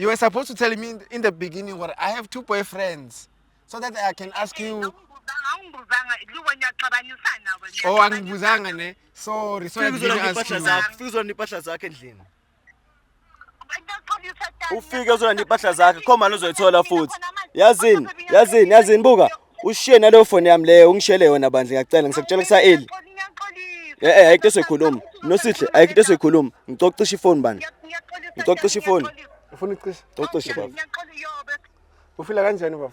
You were supposed to tell me in the beginning what I have two boyfriends so that I can ask you. Awungibuzanga lubo, niyaxabanisana wena. Oh, angibuzanga ne. Sorry, sorry, I Fika didn't uzolanda ask impahla you. zakhe, fika uzolanda impahla zakhe endlini. Ngiyaxolisa, Dani. Ufike uzolanda impahla zakhe, khona uzoyithola futhi. Yazini, yazini, yazini, buka. Ushiye naleyo phone yami leyo, ungishiyele yona bandla, ngiyacela, ngisakutshela kusa early. Ngiyaxolisa. Eh eh, ayikho into esoyikhuluma. Nosihle, ayikho into esoyikhuluma. Ngicocisha ifoni bandla. Ngiyaxolisa. Ngicocisha ifoni. Ufuna ukucisha? Cocisha, baba. Ngiyaxolisa yobe. Ufila kanjani, baba?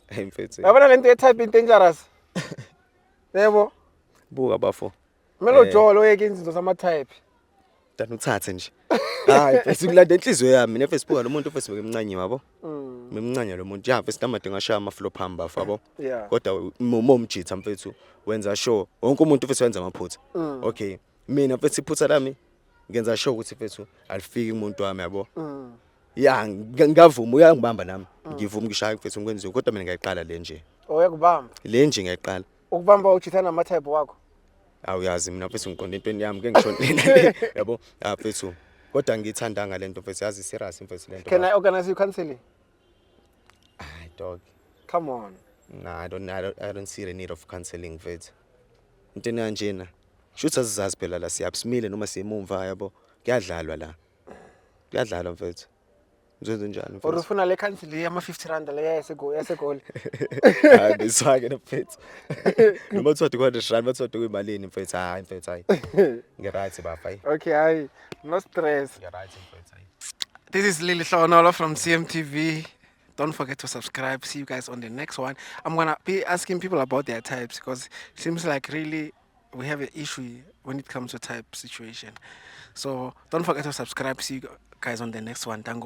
Hey mfethu. Yabona lento ye-type in dangerous. Yebo. Buka, bafo. Kumele ujole, uyeke izinto zama-type. Dani, uthathe nje. Hayi mfethu, kulanda inhliziyo yami. Mina mfethu, buka, lo muntu mfethu bekemncane yabo. Memncane lo muntu. Ya mfethu, namade ngashaya ama-flop hamba bafo yabo. Kodwa momjitha mfethu wenza sure wonke umuntu mfethu wenza amaphutha. Okay. Mina mfethu, iphutha lami ngenza sure ukuthi mfethu alifiki umuntu wami yabo. Ya, ngavuma uyangibamba nami. Ngivuma ngishaya mfethu ngikwenziwe, kodwa mina ngiyayiqala le nje. Oyakubamba. Le nje ngiyayiqala. Ukubamba uchitha nama-type wakho. Awuyazi, mina mfethu ngiqonde entweni yami ke ngishona lena le yabo. Ah mfethu, kodwa ngiyithandanga lento mfethu, yazi, serious mfethu lento. Can I organize you counseling? Hayi dog. Come on. Nah, I don't see the need of counseling mfethu. Into enkanjena. Shuthi azizazi phela la siyaphi, simile noma siyemumva yabo. Kuyadlalwa la. Kuyadlalwa mfethu. Uzenze njani Or mfethu? ufuna le counseling yama-R50 le yaseGoli? Hayi besake mfethu. Noma kuthiwa R200, bathiwa kuyimalini mfethu? Hayi mfethu, hayi. Ngi-right bafa, hayi. Okay, hayi. No stress. Ngi-right mfethu, hayi. This is Lily Hlonolo from CMTV. Don't forget to subscribe. See you guys on the next one. I'm gonna be asking people about their types because it seems like really we have an issue when it comes to type situation. So don't forget to subscribe. See you guys on the next one. Tango.